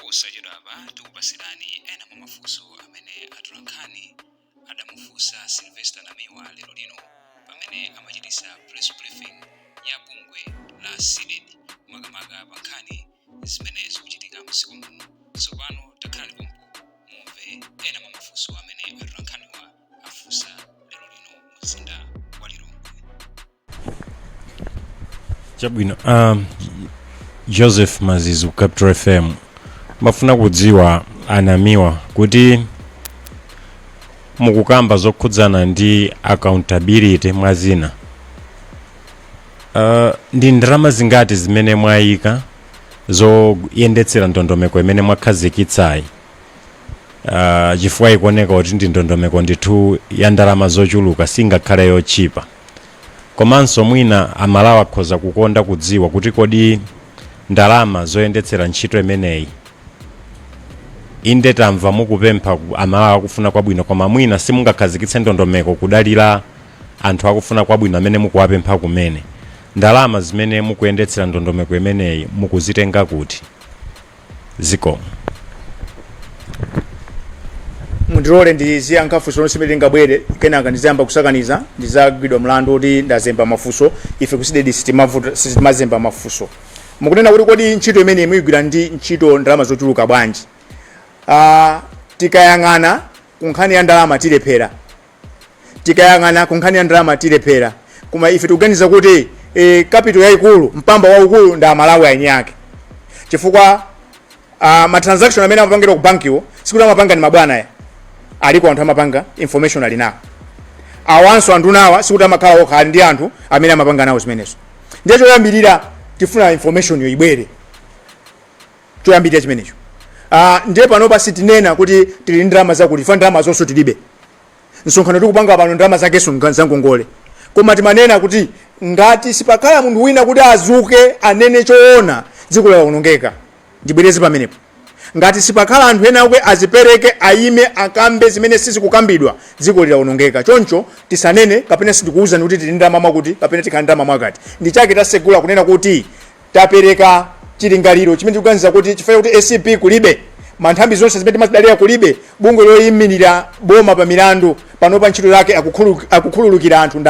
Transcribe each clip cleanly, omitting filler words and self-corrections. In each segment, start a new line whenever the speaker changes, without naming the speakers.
Posachedwapa tikupasirani ena mwa mafunso amene atolankhani adamufunsa Sylvester Namiwa lero lino pamene amachitisa press briefing ya bungwe la CDEDI, makamaka pa nkhani zimene zikuchitika mdziko muno. Tsopano takhalani pompo mumve ena mwa mafunso amene atolankhaniwa afunsa lero lino mu mzinda wa Lilongwe.
Chabwino, Joseph Mazizi ku Capital FM. Mafuna kudziwa, anamiwa, kuti mukukamba zokhudzana ndi accountability mwazina, ndi ndalama zingati zimene mwayika zoyendetsera ndondomeko imene mwakhazikitsayi? Chifukwa ikuoneka kuti ndi ndondomeko ndithu ya ndalama zochuluka, singakhale yotchipa. Komanso mwina Amalawi akhoza kukonda kudziwa kuti kodi ndalama zoyendetsera ntchito imeneyi, inde tamva mukupempha Amalawi akufuna kwabwino, koma mwina simungakhazikitse ndondomeko kudalira anthu akufuna kwabwino amene mukuwapempha kumene. Ndalama zimene mukuyendetsera ndondomeko imeneyi mukuzitenga kuti? Zikomo.
Mundilole ndiziyankha funso lonse limene lingabwere, kenaka ndiziyamba kusakaniza, ndizagwidwa mlandu kuti ndazemba mafunso. Ife ku CDEDI sitimazemba mafunso. Mukunena kuti kodi ntchito imene muyigwira ndi ntchito ndalama zochuluka bwanji? Tikayang'ana ku nkhani ya ndalama tilephera, tikayang'ana ku nkhani ya ndalama tilephera, koma ife tikuganiza kuti capital yayikulu, mpamba waukulu ndi Amalawi eni ake, chifukwa ma transaction amene amapangidwa ku bankiwo sikuti amapanga ndi mabwana ya aliko anthu amapanga, information ali nawo. Awanso andunawa sikuti amakhala okha, ali ndi anthu amene amapanga nawo zimenezo. Ndiye choyambirira tifuna information yo ibwere, choyambirira chimenecho. Ndiye panopa sitinena kuti tili ndi ndalama zakuti, fa ndalama zonso tilibe. Msonkhano tikupanga pano ndalama zakenso zangongole. Koma timanena kuti ngati sipakhala munthu wina kuti azuke anene choona, dziko lawonongeka. Ndibwereze pamenepo: ngati sipakhala anthu ena ake azipereke, ayime, akambe zimene sizikukambidwa, dziko lilawonongeka. Choncho tisanene kapena sitikuwuzani kuti tili ndalama mwakuti kapena tikhala ndalama mwakati. Ndi chake tasegula kunena kuti tapereka chilingaliro chimene tikuganiza kuti chifukwa kuti ACB kulibe, manthambi zonse zimene timazidalira kulibe, bungwe loyimirira boma pa milandu panopa ntchito yake akukhululukira anthu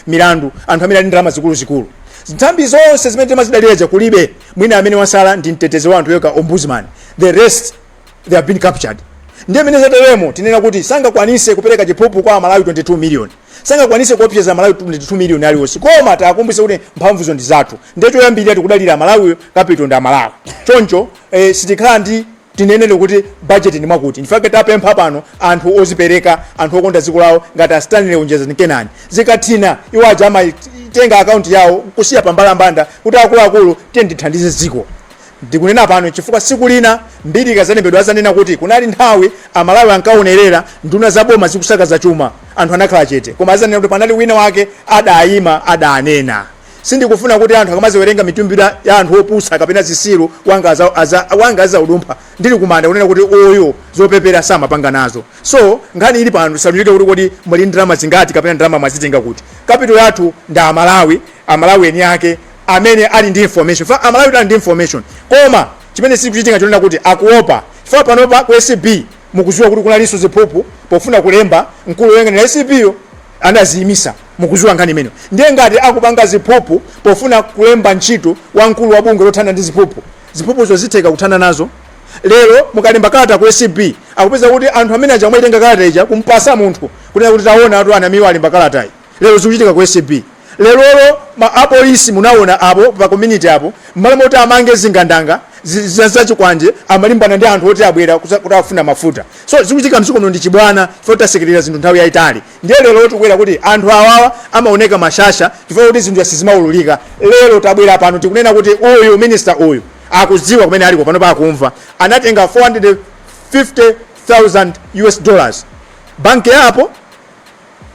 milandu, anthu amene ali ndalama zikuluzikulu. Nthambi zonse zimene timazidalira ja kulibe. Mwina amene wasala ndi mtetezi wa anthu yekha, ombudsman. The rest, they have been captured. Ndiye mene zateremo tinena kuti sangakwanise kupereka chiphuphu kwa Amalawi 22 million, sangakwanise kuopseza Amalawi 22 million aliwonse, koma takumbuse kuti mphamvuzo ndi zathu. Ndiye choyambirira tikudalira Amalawi, capital ndi Amalawi. Choncho sitikhala ndi tinenere kuti budget ndi mwakuti. Ndifake tapempha pano anthu ozipereka, anthu okonda dziko lawo ngati a Stanley Onjezani Kenani. Zikathina iwo aja amatenga akaunti yawo kusiya pambalambanda kuti akuluakulu, tiye ndithandize dziko. Ndikunena pano chifukwa siku lina mbiri ikazalembedwa azanena kuti kunali nthawi Amalawi ankaonerera nduna za boma zikusakaza chuma, anthu anakhala chete, koma azanena kuti panali wina wake adayima, adanena. Sindikufuna kuti anthu akamaziwerenga mitumbira ya anthu opusa kapena zisilu, wanga azaudumpha ndili kumanda kunena kuti uyu zopepera samapanga nazo. So nkhani ili pano tisalunjike kuti kodi muli ndalama zingati kapena ndalama mwazitenga kuti. Capital yathu ndi Amalawi, Amalawi eni ake amene ali ndi information. Fa Amalawi ali ndi information, koma chimene sikuchitika chonena kuti akuopa, chifukwa panopa ku ACB mukuziwa kuti kunalinso ziphuphu pofuna kulemba mkulu woyang'anira ACB yo, anaziyimisa. Mukuziwa nkhani imeneyo. Ndiye ngati akupanga ziphuphu pofuna kulemba ntchito wamkulu wa bungwe lothana ndi ziphuphu, ziphuphuzo zitheka kuthana nazo? Lero mukalemba kalata ku ACB, akupeza kuti anthu amene aja amaitenga kalata ija kumpasa munthu kunena kuti taona atu anamiwa alemba kalatayi. Lero zikuchitika ku ACB lerolo. Ma apolisi munaona apo pa community apo, mmalo moti amange zingandanga zachikwanje, amalimbana ndi anthu oti abwera kuti afuna mafuta. So zikuchitika mdziko muno ndi chibwana, chifukwa tasekerera zinthu nthawi yayitali. Ndiye lero tikubwera kuti anthu awawa amaoneka mashasha chifukwa kuti zinthu sizimaululika. Lero tabwera pano tikunena kuti uyu minister uyu akudziwa kumene aliko pano, pakumva anatenga 450,000 US dollars, banki yapo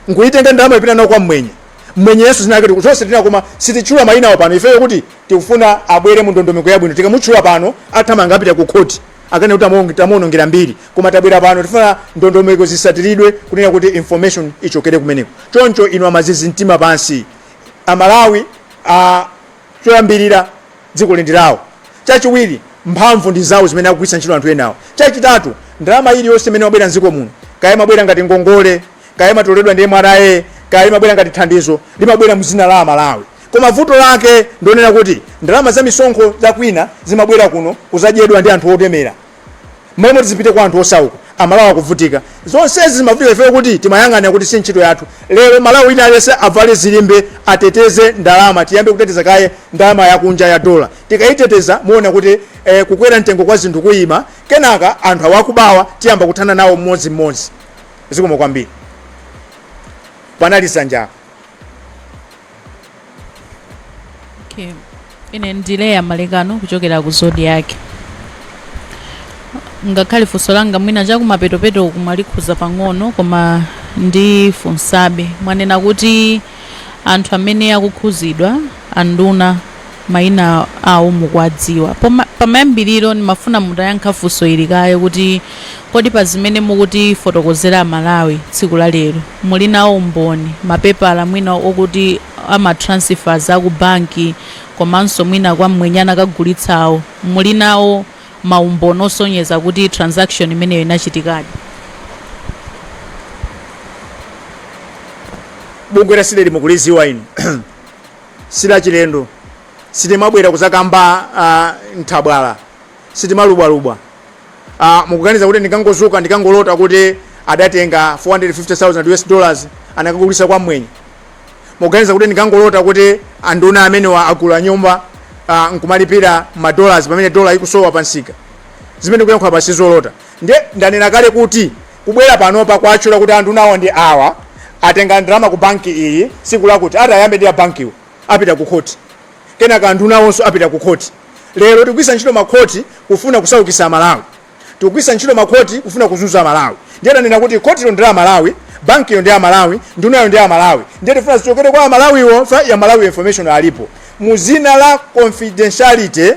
nkuitenga ndalama ipita nawo kwa mmwenye. Mmwenyeyenso zinake zonse tina, koma sititchula mayinawo pano ifeyo kuti tikufuna abwere mu ndondomeko yabwino. Tikamutchula pano athamanga apita ku khoti akane kuti tamuonongera mbiri. Koma tabwera pano tifuna ndondomeko zisatiridwe kunena kuti information ichokere kumeneko. Choncho inu amazizi, mtima pansi. Amalawi, choyambirira dziko lindi lawo. Chachiwiri, Mphamvu ndi zawo zimene akugwiritsa ntchito anthu enawo. Chachitatu, ndalama iliyonse imene imabwera mdziko muno, kaya imabwera ngati ngongole, kaya imatoledwa ndi MRA, kaya imabwera ngati thandizo, limabwera mzina la Amalawi. Koma vuto lake ndionena kuti ndalama za misonkho zakwina zimabwera kuno kuzadyedwa ndi anthu olemera mmalo moti zipite kwa anthu osauka. Amalawi akuvutika. Zonsezi zimavutika ife kuti timayang'ana kuti si ntchito yathu. Lero Malawi wina aliyense avale zilimbe, ateteze ndalama. Tiyambe kuteteza kaye ndalama yakunja ya dola. Tikayiteteza, muona kuti kukwera mtengo kwa zinthu kuyima. Kenaka anthu awakubawa tiyamba kuthana nawo mmodzimmodzi. Zikomo kwambiri. Panali sanjako.
Okay. Ine ndi Leya Malekano kuchokera ku Zodiak. Ngakhale funso langa mwina chakumapetopeto kumalikhuza pang'ono, koma ndifunsabe. Mwanena kuti anthu amene akukhuzidwa, anduna, mayina awo mukuwadziwa. Pamayambiriro ndimafuna mutayankha funso ili kaye kuti kodi pa zimene mukuti fotokozera Amalawi tsiku la lero, muli nawo umboni, mapepala mwina okuti ama transfers aku banki, komanso mwina kwa mmwenyana kagulitsawo, muli nawo maumboni osonyeza kuti transaction imeneyo inachitikadi?
Bungwe la CDEDI mukuliziwa inu, silachilendo. Sitimabwera kuzakamba nthabwala, sitimalubwalubwa. Mukuganiza kuti ndikangozuka ndikangolota kuti adatenga 450,000 US dollars anakagulitsa kwa mmwenye? Mukuganiza kuti ndikangolota kuti anduna amenewa agula nyumba nkumalipira ma dollars pamene dola ikusowa pansika? Zimene ndikuyankhula pa sizolota. Ndiye ndanena kale kuti kubwera panopa kwatchula kuti andunawo ndi awa, atenga ndalama ku banki iyi siku lakuti, ati ayambe ndi ya bankiwo, apita ku khoti, kenaka andunawonso apita ku khoti. Lero tikugwiritsa ntchito makhoti kufuna kusaukitsa Amalawi, tikugwiritsa ntchito makhoti kufuna kuzunza Amalawi. Ndiye tanena kuti khotilo ndi la Amalawi, bankiyo ndi Amalawi, ndunayo ndi Amalawi. Ndiye tifuna zichokere kwa Amalawiwo fa ya Malawi information alipo. Muzina la confidentiality,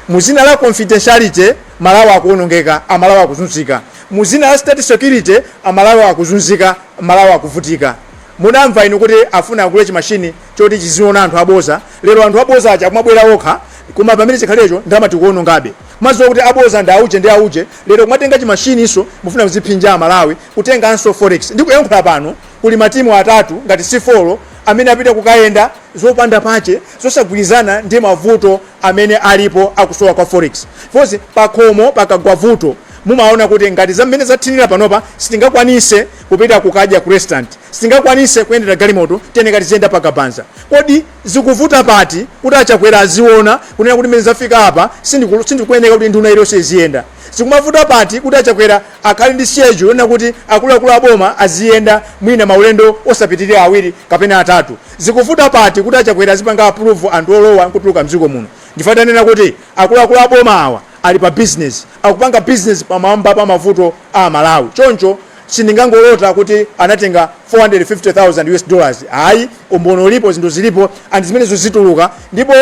muzina la confidentiality, Malawi akuonongeka, Amalawi akuzunzika. Muzina la state security, Amalawi akuzunzika, Malawi akuvutika. Munamva inu kuti afuna agule chimashini choti chiziona anthu aboza. Lero anthu aboza aja akumabwera okha, koma pamene chikhalecho ndalama tikuonongabe. Kumadziwa kuti aboza ndi auje ndi auje, lero kumatenga chimashiniso mufuna kuziphinja Amalawi, kutenganso forex. Ndikuyankhula pano kuli matimu atatu ngati si four amene apita kukayenda zopanda pache, zosagwirizana ndi mavuto amene alipo akusowa kwa forex. Fosi pakhomo pakagwa vuto, mumaona kuti ngati zamene zathinira panopa, sitingakwanise kupita kukadya ku restaurant, sitingakwanise kuyendera galimoto, tiyeneka tiziyenda pakabanza. Kodi zikuvuta pati kuti Achakwera aziona kunena kuti mmene zafika apa sindikuyeneka kuti nduna iliyonse iziyenda? Zikumavuta pati kuti Achakwera akhale ndi schedule yonena kuti akuluakulu aboma aziyenda mwina maulendo osapitirira awiri kapena atatu? Zikuvuta pati kuti Achakwera azipanga approve anthu olowa nkutuluka mdziko muno? Ndifa tanena kuti akuluakulu aboma awa ali pa business, akupanga business pamwamba pa mavuto a Malawi. Choncho sindingangolota kuti anatenga 450,000 US dollars, ayi. Umboni ulipo, zinthu zilipo, and zimenezo zituluka. Ndipo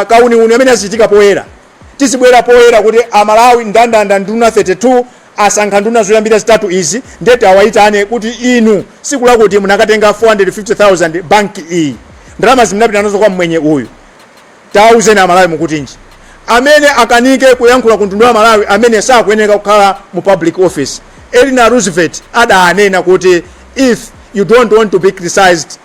kauniuni amene azichitika poyera, tizibwera poyera kuti Amalawi, ndandanda nduna 32 asankha nduna zoyambira zitatu izi, ndeti awayitane kuti inu siku lakuti munakatenga 450,000 banki iyi, ndalama zimunapita nazo kwa mmwenye uyu, tauzeni Amalawi mukutinji. Amene akanike kuyankhula ku mtundu wa Malawi, amene sakuyeneka kukhala mu public office. Eleanor Roosevelt adanena kuti if you don't want to be criticized,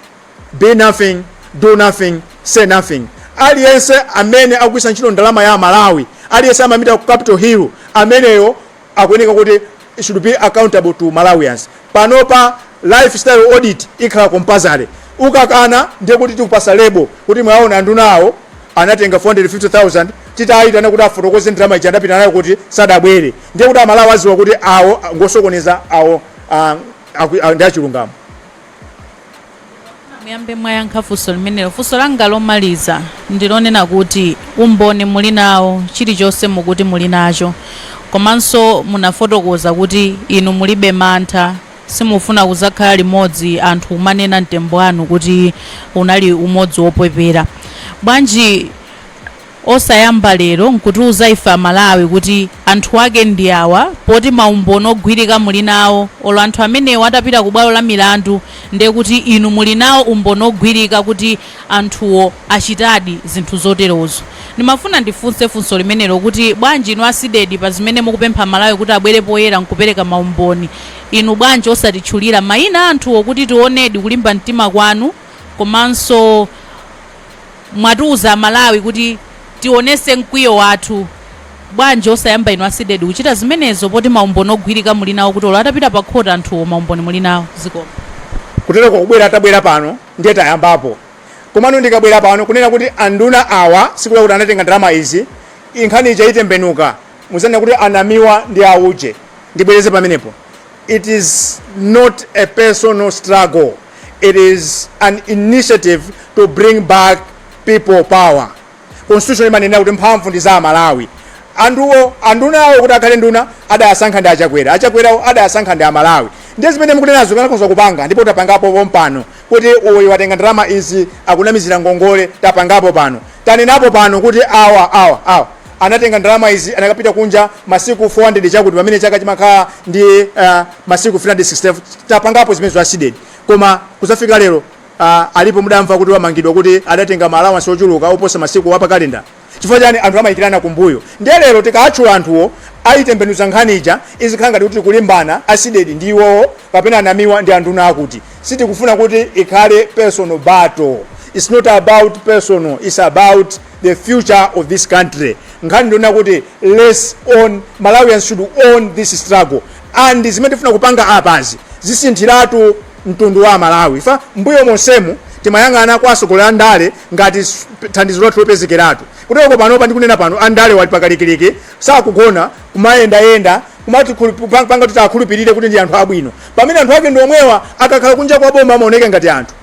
be nothing, do nothing, say nothing. Aliyense amene akugwiritsa ntchito ndalama ya Malawi, aliyense amapita ku Capitol Hill, ameneyo akuyeneka kuti should be accountable to Malawians. Panopa lifestyle audit ikhala compulsory. Ukakana, ndiye kuti tikupasa label kuti mwaona andunawo anatenga 450,000, titayitana kuti afotokoze ndalama ija adapita nayo kuti sadabwere. Ndiye kuti Amalawi aziwa kuti awo ngosokoneza, awo ndi achilungamo.
Muyambe mwayankha funso limenelo. Funso langa lomaliza ndilonena kuti umboni muli nawo, chilichonse mukuti muli nacho, komanso munafotokoza kuti inu mulibe mantha, simufuna kuzakhala limodzi anthu kumanena mtembo wanu kuti unali umodzi wopwepera. Bwanji osayamba lero nkutiuza ife Amalawi kuti anthu ake ndi awa, poti maumboni ogwirika muli nawo? Olo anthu amenewo atapita ku bwalo la milandu, ndiye kuti inu muli nawo umboni ogwirika kuti anthuwo achitadi zinthu zoterozo. Ndimafuna ndifunse funso limenelo kuti bwanji inu a CDEDI, pa zimene mukupempha Malawi kuti abwere poyera nkupereka maumboni, inu bwanji osatitchulira mayina anthuwo kuti tionedi kulimba mtima kwanu? Komanso mwatiuza Malawi kuti tionese mkwiyo wathu, bwanji osayamba inu a CDEDI kuchita zimenezo, poti maumboni ogwirika muli nawo, kuti olo atapita pa khoti anthuwo maumboni muli nawo? Zikomo.
Kutereko kubwera, atabwera pano ndiye tayambapo. Komano ndikabwera pano kunena kuti anduna awa sikula kuti anatenga ndalama izi, inkhani ija itembenuka, muzanena kuti anamiwa ndi auje. Ndibwereze pamenepo, it is not a personal struggle, it is an initiative to bring back people power. Constitution imanena kuti mphamvu ndi za Amalawi. Anthuwo, andunawo, kuti akhale nduna adayasankha ndi Achakwera, Achakwerawo adayasankha ndi Amalawi. Ndiye zimene mukunenazo kanakhoza kupanga, ndipo tapangapo pompano kuti uyu watenga ndalama izi, akunamizira ngongole. Tapangapo pano, tanenapo pano kuti awa, awa, awa anatenga ndalama izi, anakapita kunja masiku 400 chakuti, pamene chaka chimakhala ndi masiku 367. Tapangapo zimene za CDEDI, koma kuzafika lero alipo mudamva kuti wamangidwa kuti adatenga ma allowance ochuluka oposa masiku wa pakalenda? Chifukwa chani anthu amayikirana kumbuyo? Ndiye lero tikatchula anthuwo, ayitembenuza nkhani ija, izikhala ngati kuti kulimbana a CDEDI ndi iwowo kapena anamiwa ndi anduna akuti. Sitikufuna kuti ikhale personal battle. It's not about personal, it's about the future of this country. Nkhani ndiona kuti let's own, Malawians should own this struggle, and zimene tifuna kupanga apazi zisinthiratu mtundu wa Malawi. Fa mbuyo monsemu timayang'ana kwa atsogoleri andale ngati thandizo lathu lopezekeratu. Kuteko panopa ndikunena pano, andale wali pakalikiliki, sakugona, kumayendayenda, kumati panga kuti akhulupirire kuti ndi anthu abwino, pamene anthu ake ndi omwewa. Akakhala kunja kwa boma amaoneka ngati anthu,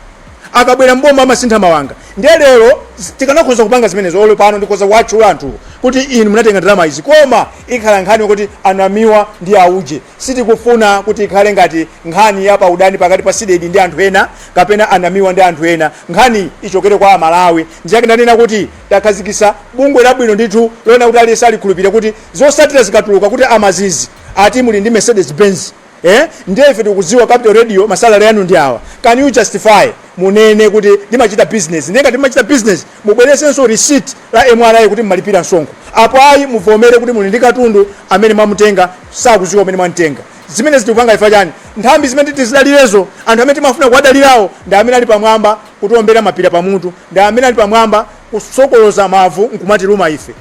akabwera mboma amasintha mawanga. Ndiye lero tikanakhoza kupanga zimenezo. Olo pano ndikhoza kuwatchula anthu kuti inu munatenga ndalama izi, koma ikhala nkhani yokuti anamiwa ndi auje. Sitikufuna kuti ikhale ngati nkhani ya paudani pakati pa CDEDI ndi anthu ena kapena anamiwa ndi anthu ena. Nkhani ichokere kwa Amalawi. Ndichake ndanena kuti takhazikisa bungwe labwino ndithu loona kuti aliyense alikhulupirira, kuti zosatira zikatuluka kuti amazizi ati muli ndi Mercedes Benz, eh? Ndiye ife tikudziwa Capital Radio, ma salary yanu ndi awa. Can you justify? Munene kuti ndimachita business. Ndiye ngati ndimachita business, mubweresenso receipt la MRA kuti mmalipira msonkho. Apo ayi, muvomere kuti muli ndi katundu amene mwamutenga, sakudziwa amene mwamtenga. Zimene zitikupanga ifa chani? Nthambi zimene tizidalirezo, anthu amene timafuna kuwadalirawo ndi amene ali pamwamba kutiombera mapira pamutu, ndi amene ali pamwamba kusokoloza mavu nkumatiluma ife.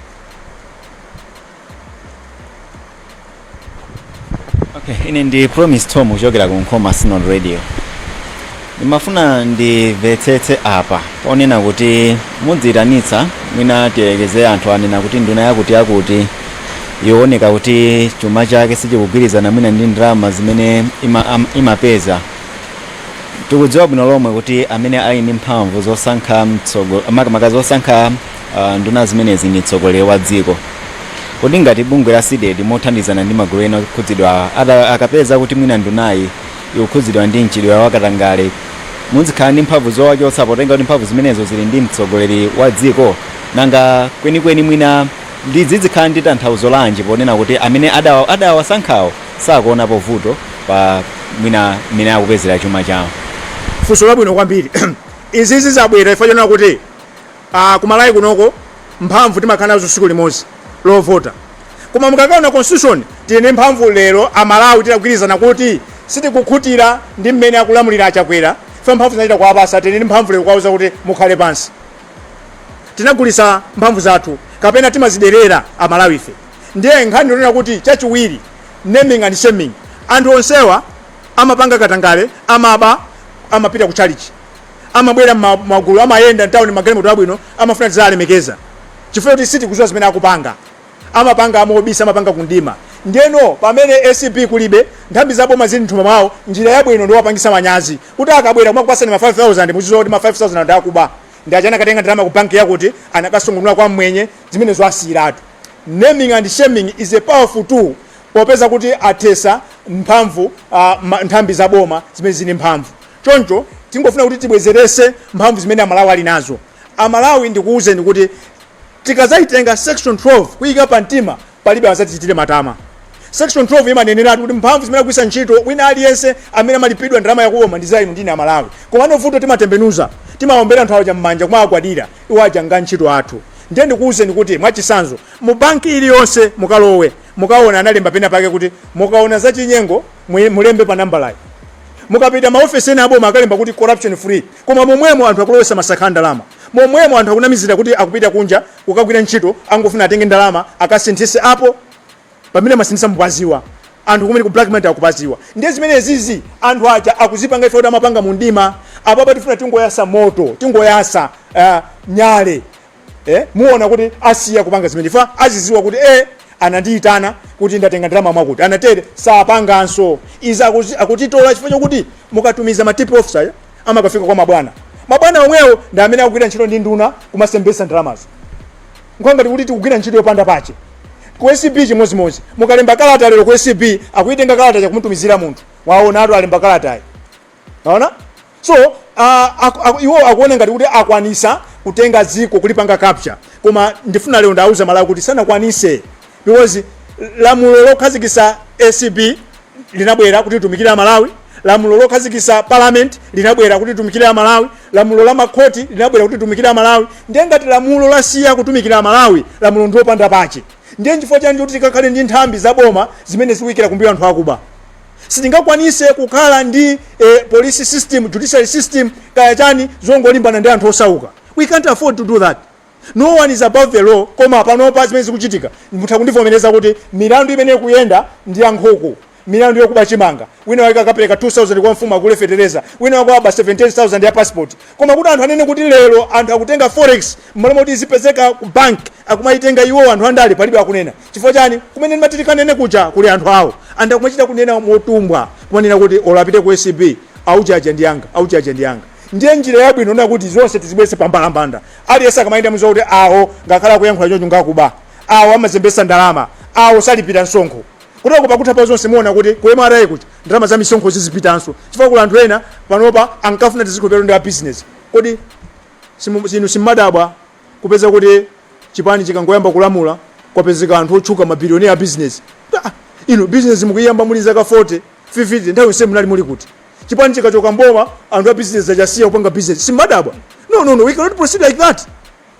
Okay, ine ndi Promise Tom kuchokera ku Nkhoma Synod Radio. Ndimafuna ndimvetsetse apa ponena kuti mudziyitanitsa, mwina tiyelekeze anthu anena kuti nduna yakuti yakuti yooneka kuti chuma chake sichikugwirizana mwina ndi ndalama zimene imapeza. Tikudziwa bwino lomwe kuti amene ali ndi mphamvu zosankha makamaka zosankha nduna zimenezi ndi mtsogoleri wa dziko. Kodi ngati bungwe la CDEDI mothandizana ndi magulu ena okhudzidwa akapeza kuti mwina ndunayi ikukhudzidwa ndi mchitidwe wa katangale, muzikhala ndi mphamvu zowachotsa, potenga kuti mphamvu zimenezo zili ndi mtsogoleri wa dziko? Nanga kwenikweni mwina ndi zizikhala ndi tanthauzo lanji ponena kuti amene adawasankhawo sakuonapo vuto pa mwina mmene akupezera chuma chawo?
Funso labwino kwambiri. Izizi zabwera ifa chonena kuti kumalawi kunoko mphamvu timakhala nazo tsiku limodzi lovota, koma mukakaona constitution tili ndi mphamvu lero. Amalawi tidagwirizana kuti sitikukhutira ndi mmene akulamulira Achakwera. Ife mphamvu zinachita kuwapasa. Tili ndi mphamvu lero kuwauza kuti mukhale pansi. Tinagulisa mphamvu zathu kapena timaziderera Amalawi ife. Ndiye nkhani ndionena kuti chachiwiri, naming and shaming. Anthu onsewa amapanga katangale, amaba, amapita ku chalichi, amabwera magulu, amayenda mtawuni magalimoto abwino, amafuna tizalemekeza chifukwa kuti sitikudziwa zimene akupanga. Amapanga amobisa, amapanga kundima. Ndiyeno pamene ACB kulibe, nthambi zaboma zili mthumba mwawo, njira yabwino ndiwapangisa manyazi kuti akabwera kumakupasani ma 5000, muzidziwa kuti ma 5000 ndi akuba, ndi achana akatenga ndalama ku banki yakuti, anakasungunula kwa mwenye. Zimenezo asiyiratu. Naming and shaming is a powerful tool, popeza kuti athesa mphamvu nthambi za boma zimene zili mphamvu. Choncho tingofuna kuti tibwezerese mphamvu zimene Amalawi ali nazo. Amalawi, ndikuwuzeni kuti tikazayitenga section 12 kuyika pa mtima, palibe azatichitire matama. Section 12 imaneneratu kuti mphamvu zimene akugwiritsa ntchito wina aliyense amene amalipidwa ndalama yakuboma ndi za inu ndine Amalawi. Komano vuto timatembenuza, timawombera anthu aja m'manja, kumawagwadira. Iwo aja nga ntchito athu. Ndiye ndikuwuzeni kuti, mwachisanzo, mu banki iliyonse mukalowe, mukaona analemba pena pake kuti mukaona zachinyengo mulembe pa nambalayi. Mukapita maofesi ena aboma, akalemba kuti "corruption free", koma momwemo anthu akulowesa masaka a ndalama. Momwemo anthu akunamizira kuti akupita kunja kukagwira ntchito, angofuna atenge ndalama akasinthise apo. Pamene amasinthisa mupaziwa anthu kumene ku black market akupaziwa. Ndiye zimene zizi anthu aja akuzipanga, ife kuti amapanga mu mdima. Apapa tifuna tingoyasa moto, tingoyasa nyale, muona kuti asiya kupanga zimene fa aziziwa kuti anandiyitana kuti ndatenga ndalama mwakuti anatere, sapanganso izi. Akutitola chifukwa chokuti mukatumiza ma tip officer amakafika kwa mabwana. Mabwana omwewo ndi amene akugwira ntchito ndi nduna kumasembesa ndalamazo. Nkhangati kuti tikugwira ntchito yopanda pache. Ku ACB chimozimozi. Mukalemba kalata lero ku ACB, akuitenga kalata chakumutumizira munthu, waona atu alemba kalatayi, waona. So iwo akuona ngati kuti akwanisa kutenga dziko, kulipanga capture. Koma ndifuna lero ndauza Malawi kuti sanakwanise, because lamulo lokhazikisa ACB linabwera kuti litumikire Malawi, lamulo lokhazikisa parliament linabwera kuti litumikire Malawi, lamulo la makhoti linabwera kuti litumikire Malawi. Ndiye ngati lamulo lasiya kutumikira Malawi, lamulo ndiopanda pache. Ndiye nchifukwa chani kuti tikakhale ndi nthambi zaboma zimene zikuyikira kumbuyo anthu akuba? Sitingakwanise kukhala ndi police system, judiciary system, kaya chani, zongolimbana ndi anthu osauka. We can't afford to do that. No one is above the law. Koma panopa zimene zikuchitika, mutha kundivomereza kuti milandu imene ikuyenda ndi ya nkhuku, milandu yokuba chimanga. Wina wake akapereka 2000 kwa mfumu agule fetereza, wina wake aba 17,000 ya passport. Koma kuti anthu anene kuti lero anthu akutenga forex, mmalo moti izipezeka ku bank, akumayitenga iwo anthu andale, palibe akunena. Chifukwa chani? Kumene ndimati tikanene kuja kuli anthu awo, anthu akumachita kunena motumbwa, kumanena kuti olo apite ku ACB, auchacha ndi yanga, auchacha ndi yanga. Ndiye njira yabwino na kuti zonse tizibwese pambalambanda. Aliyense akamayenda muziwa kuti awo ngakhala akuyankhula choncho ngakuba, awo amazembesa ndalama, awo salipira msonkho. Kutoko pakutha pa zonse muona kuti ku MRA kuja ndalama za misonkho zizipitanso, chifukwa kuli anthu ena panopa ankafuna tizikhulupirira ndi a business. Kodi inu simmadabwa kupeza kuti chipani chikangoyamba kulamula, kwapezeka anthu otchuka, mabilionea a business? Ah, inu business mukuyamba muli zaka 40, 50, nthawi yonse munali muli kuti? Chipani chikachoka mboma, anthu a business achasiya kupanga business. Simmadabwa? No, no, no, we cannot proceed like that.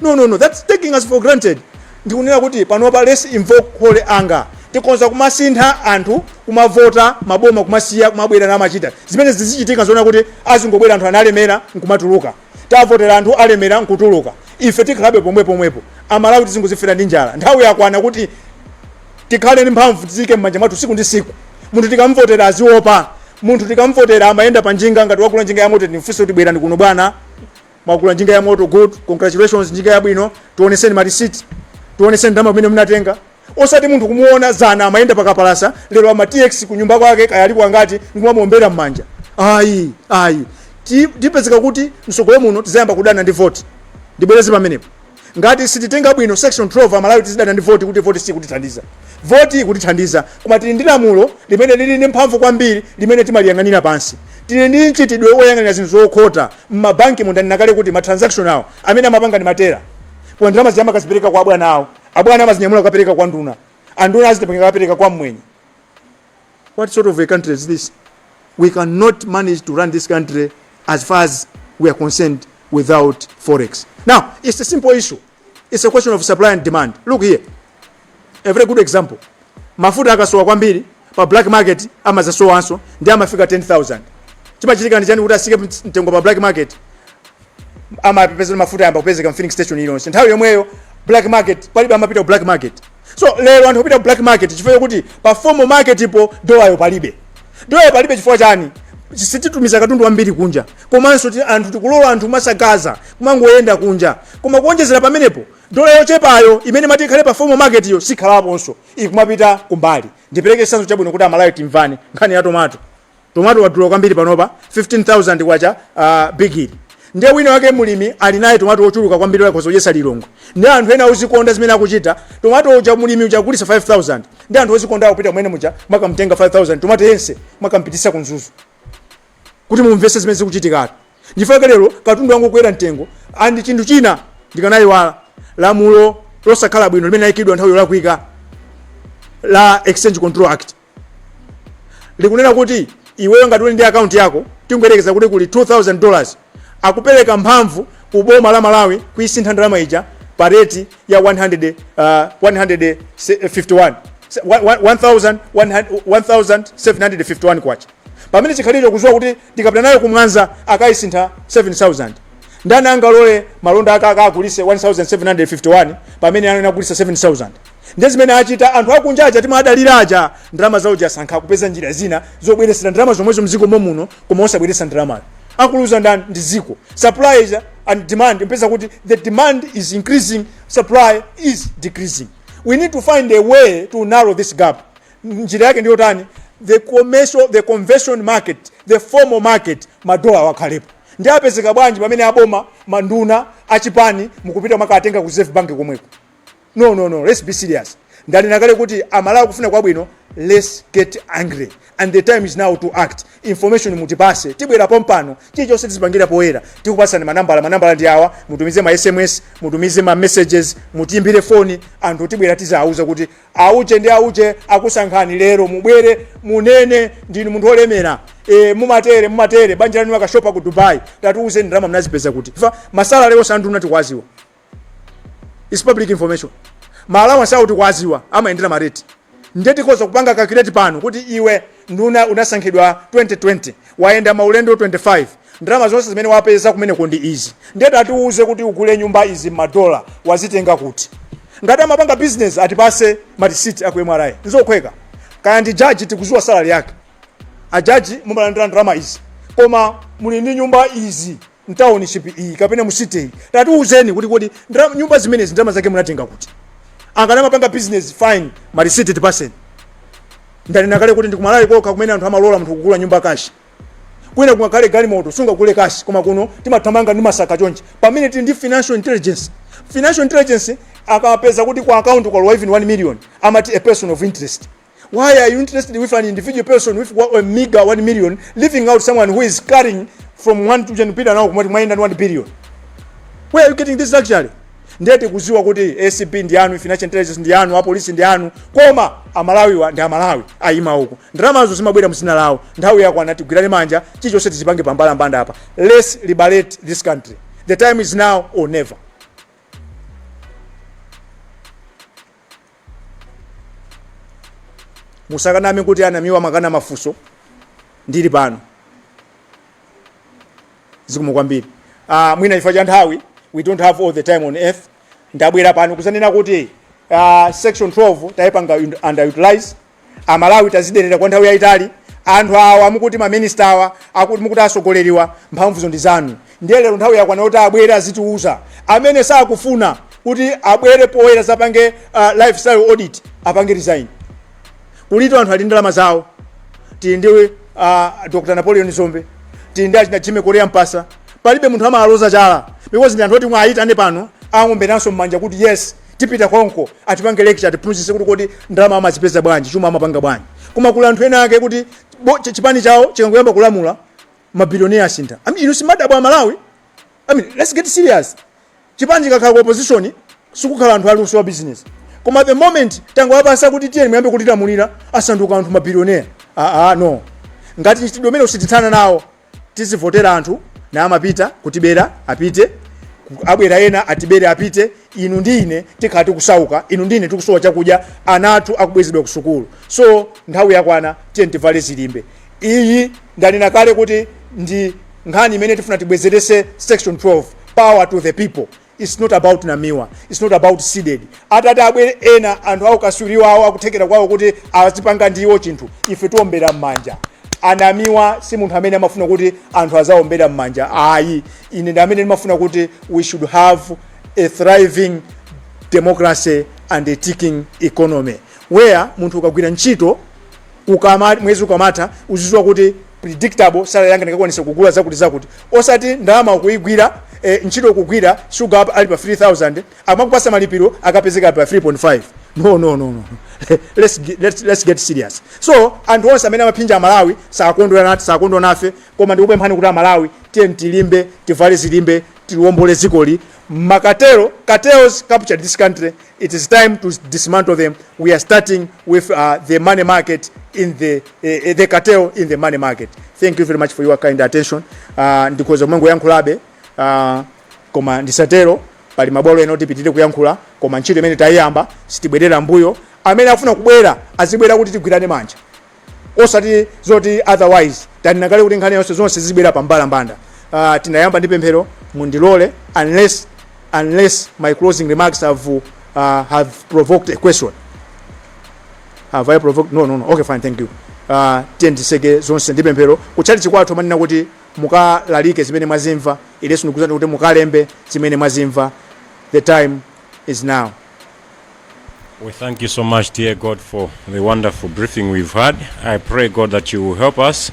No, no, no, that's taking us for granted. Ndikunena kuti panopa let's invoke holy anger. Tikonza kumasintha anthu, kumavota maboma, kumasiya, kumabwera namachita zimene zizichitika. Zoona kuti azingobwera anthu analemera nkumatuluka, tavotera anthu alemera nkutuluka, ife tikhalabe pomwe pomwepo. Amalawi tizingozifera ndi njala. Nthawi yakwana kuti tikhale ndi mphamvu, tizike m'manja mwathu siku ndi siku. Munthu tikamvotera aziopa. Munthu tikamvotera amayenda pa njinga, ngati wakula njinga ya moto, timfunse kuti, "Bwerani kuno bwana, mwakula njinga ya moto, good, congratulations, njinga yabwino, tioneseni marisiti, tioneseni ndalama pamene munatenga." Osati munthu kumuona zana amayenda pakapalasa, lero ama TX kunyumba kwake, kaya aliko angati, nkumamuombera m'manja. Ayi, ayi. Tipezeka kuti msogolo muno tizayamba kudana ndi voti. Ndibwereze pamenepo: ngati sititenga bwino section 12, Amalawi tizidana ndi voti, kuti voti sikutithandiza. Voti ikutithandiza, koma tili ndi lamulo limene lili ndi mphamvu kwambiri limene timaliyang'anira pansi. Tili ndi mchitidwe woyang'anira zinthu zokhota mmabanki. Mundanena kale kuti ma transaction awo amene amapanga ndi ma teller, koma ndalama ziyamba kazipereka kwa abwana awo, abwana amazinyamula kukapereka kwa nduna, anduna azitenga kapereka kwa mmwenye. What sort of a country is this? We cannot manage to run this country, as far as we are concerned, without forex. Now, it's a simple issue. It's a question of supply and demand. Look here, a very good example: mafuta akasowa kwambiri pa black market, amazasowanso ndi amafika 10,000. Chimachitika ndi chani kuti asike mtengo pa black market? Amapeza mafuta yamba kupezeka filling station iliyonse, nthawi yomweyo black market palibe amapita ku black market. So lero anthu kupita ku black market chifukwa chokuti pa formal market ipo dolayo palibe. Dolayo palibe chifukwa chani? Sititumiza katundu wambiri kunja, komanso anthu tikulola anthu kumasagaza, kumangoyenda kunja. Koma kuonjezera pamenepo, dola yochepayo imene mati ikhale pa formal market iyo sikhalaponso, ikumapita kumbali. Ndipereke chitsanzo chabwino kuti Amalawi timvane: nkhani ya tomato. Tomato wadula kwambiri panopa, 15,000 kwacha bigili. Ndiye wina wake mulimi ali naye tomato wochuluka kwambiri, wakhoza kudyesa Lilongwe. Ndi anthu ena ozikonda, zimene akuchita, tomato uja mulimi uja agulisa 5000, ndi anthu ozikonda akupita kumene muja makamtenga 5000 tomato yense, makampitisa ku Mzuzu. Kuti mumvese zimene zikuchitikatu, ndifake lero katundu wangu kukwera mtengo. Andi chinthu china ndikanayiwala, lamulo losakhala bwino limene layikidwa nthawi yolakwika la Exchange Control Act likunena kuti iweyo ngati uli ndi akaunti yako, tingoyerekeza kuti kuli $2000, akupereka mphamvu ku boma la Malawi kuisintha ndalama ija. pa rate ya 100, 151 1751 kwacha, pamene chikhalire kuziwa kuti ndikapita nayo kumwanza akayisintha 7000. Ndani angalole malonda ake akagulise 1751 pamene anena agulisa 7000? Ndiye zimene achita anthu akunja aja timadalira aja, ndalama zawo asankha kupeza njira zina zobweresera ndalama zomwezo mdziko momuno, koma osabweresa ndalamayo. Akuluza ndani? Ndi ziko. Supply and demand, mpeza kuti the demand is increasing, supply is decreasing. We need to find a way to narrow this gap. Njira yake ndiyo tani? The commercial, the conversion market, the formal market, madola wakhalepo. Ndi apezeka bwanji pamene aboma, manduna achipani mukupita makatenga ku Reserve Bank komweko? No, no, no, let's be serious. Ndanena kale kuti Amalawi kufuna kwabwino, let's get angry and the time is now to act. Information mutipase, tibwera pompano, chilichonse tizipangira poyera. Tikupasani manambala, manambala ndi awa. Mutumize ma SMS, mutumize ma messages, mutiimbire foni. Anthu tibwera tizawuza kuti auche ndi auche akusankhani lero, mubwere munene ndinu munthu olemera, mumatere mumatere, banja lanu akashopa ku Dubai, tatiuze ndalama mnazipeza kuti. Fa ma salary onse anduna tikwaziwa, is public information. Ma allowance awo tikwaziwa, amayendera ma rate. Ndiye tikhoza kupanga calculate pano kuti iwe nduna unasankhidwa 2020, wayenda maulendo 25, ndalama zonse zimene wapeza kumeneko ndi izi. Ndiye tatiuze kuti ugule nyumba izi m'madola wazitenga kuti. Ngati amapanga business, atipase ma receipt aku MRA, nzokhweka. Kaya ndi jaji, tikuziwa salary yake. Ajaji mumalandira ndalama izi, koma muli ndi nyumba izi mtownship iyi kapena mu city iyi, tatiuzeni kuti kodi nyumba zimenezi ndalama zake munatenga kuti. Angana amapanga business, fine, ma receipt tipaseni. Ndanena kale kuti ndikumalawi kokha kumene anthu amalola munthu kugula nyumba cash. Kwina kungakhale galimoto sungagule cash, koma kuno timathamanga ndi masaka chonchi, pamene tili ndi financial intelligence. Financial intelligence akapeza kuti kwa account kwalowa even 1 million, amati a person of interest. Why are you interested with an individual person with a meager 1 million, leaving out someone who is carrying from 1 to 10 pita nawo kumati mwayenda ndi 1 billion? Where are you getting this luxury? Ndiye tikuziwa kuti ACB ndi anu, financial intelligence ndi anu, apolisi ndi anu, koma Amalawiwa ndi Amalawi ayima uku, ndalamazo zimabwera mzina lawo. Nthawi yakwana, tigwirane manja, chilichonse tichipange pambalambanda apa. Let's liberate this country. The time is now or never. Musakaname kuti anamiwa makana mafunso. Ndili pano. Zikomo kwambiri. Mwina chifukwa cha nthawi, we don't have all the time on earth. Ndabwera pano kuzanena kuti section 12 tayipanga underutilize. Amalawi taziderera kwa nthawi yayitali. Anthu awa mukuti maminista awa, akuti mukuti asogoleriwa, mphamvuzo ndi zanu. Ndiye lero nthawi yakwana kuti abwere azitiuza. Amene sakufuna kuti abwere poyera zapange lifestyle audit, apange resign. Kulito anthu ali ndalama zawo. Tili ndi Dr Napoleon Zombe, tili ndi achina Jimmy Korea Mpasa, palibe munthu amaloza chala because ndi anthu oti mwayitane pano ang'omberanso m'manja kuti yes, tipita konko, atipange lecture, atiphunzitse kuti kodi ndalama amazipeza bwanji, chuma amapanga bwanji. Koma kuli anthu ena ake kuti chipani chawo chikangoyamba kulamula, mabilionea asintha. I mean, inu simadabwa Amalawi? I mean, let's get serious. Chipani chikakhala ku opposition, sikukhala anthu aluso wa business, koma the moment tangowapasa kuti tiyeni muyambe kutilamulira, asanduka anthu mabilionea. Ah, ah, no. Ngati mchitidwe umene usitithana nawo, tizivotera anthu na amapita kutibera, apite, abwera ena atibere, apite. Inu ndi ine tikhala tikusauka, inu ndi ine tikusowa chakudya, ana athu akubwezedwa ku sukulu. So nthawi yakwana, tiye tivale zilimbe. Iyi ndanena kale kuti ndi nkhani imene tifuna tibwezerese section 12, power to the people. It's not about Namiwa, it's not about CDEDI. Atati abwere ena anthu aukaswiri wawo akuthekera kwawo kuti azipanga ndiwo chinthu, ife tiombera m'manja. Anamiwa si munthu amene amafuna kuti anthu azaombera m'manja, ayi. Ine ndi amene ndimafuna kuti we should have a thriving democracy and a ticking economy where munthu ukagwira ntchito, ukama mwezi ukamatha uzidziwa kuti predictable salary yanga ndikakwanisa kugula zakuti zakuti, osati ndalama ukuyigwira, ntchito ukugwira, sugar ali pa 3000, amakupasa malipiro akapezeka pa 3.5. No, no, no, no, let's get serious. So anthu onse amene amaphinja Amalawi sakondwera nati, sakondwa nafe, koma ndikupemphani kuti Amalawi tiye tilimbe, tivale zilimbe, tiwombole dzikoli. Ma cartel, cartels captured this country. It is time to dismantle them. We are starting with the money market in the cartel in the money market. Thank you very much for your kind attention. Ndikhoza kumangoyankhulabe, koma ndisatero. Pali mabwalo ena oti kuyankhula, koma ntchito imene tayiyamba sitibwerera mbuyo. Amene afuna kubwera azibwera kuti tigwirane manja, osati zoti otherwise. Tanena kale kuti nkhani yonse zonse zibwera pa mbalambanda. Tinayamba ndi pemphero. Mundilole, unless my closing remarks have provoked a question. Have I provoked? No. Okay, fine, thank you. Tiye nditseke zonse ndi pemphero. Kutchalitchi kwathu amanena kuti mukalalike zimene mwazimva. Ilenso ndikuuzani kuti mukalembe zimene mwazimva. The time is now.
We thank you so much, dear God, for the wonderful briefing we've had. I pray, God, that you will help us,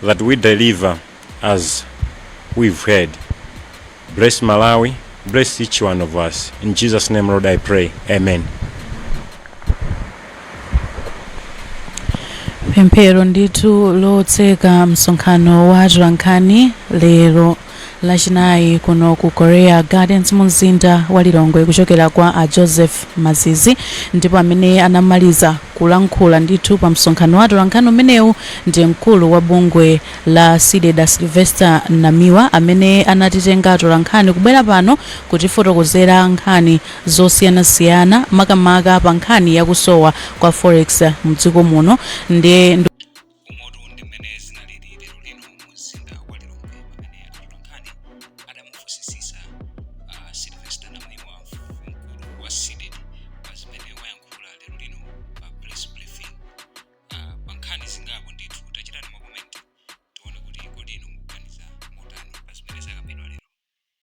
that we deliver as we've heard. Bless Malawi, bless each one of us. In Jesus' name, Lord, I pray. Amen.
Pemphero ndithu lotseka msonkhano wa atolankhani lero Lachinayi kuno ku Korea Gardens mu mzinda wa Lilongwe kuchokera kwa a Joseph Mazizi. Ndipo amene anamaliza kulankhula ndithu pa msonkhano wa atolankhani umenewu ndi mkulu wa bungwe la CDEDI, Sylvester Namiwa, amene anatitenga atolankhani kubwera pano kutifotokozera nkhani zosiyanasiyana, makamaka pa nkhani yakusowa kwa forex mdziko muno. Ndiye
Umotu ndi mmene zinalili lero lino mu mzinda wa Lilongwe.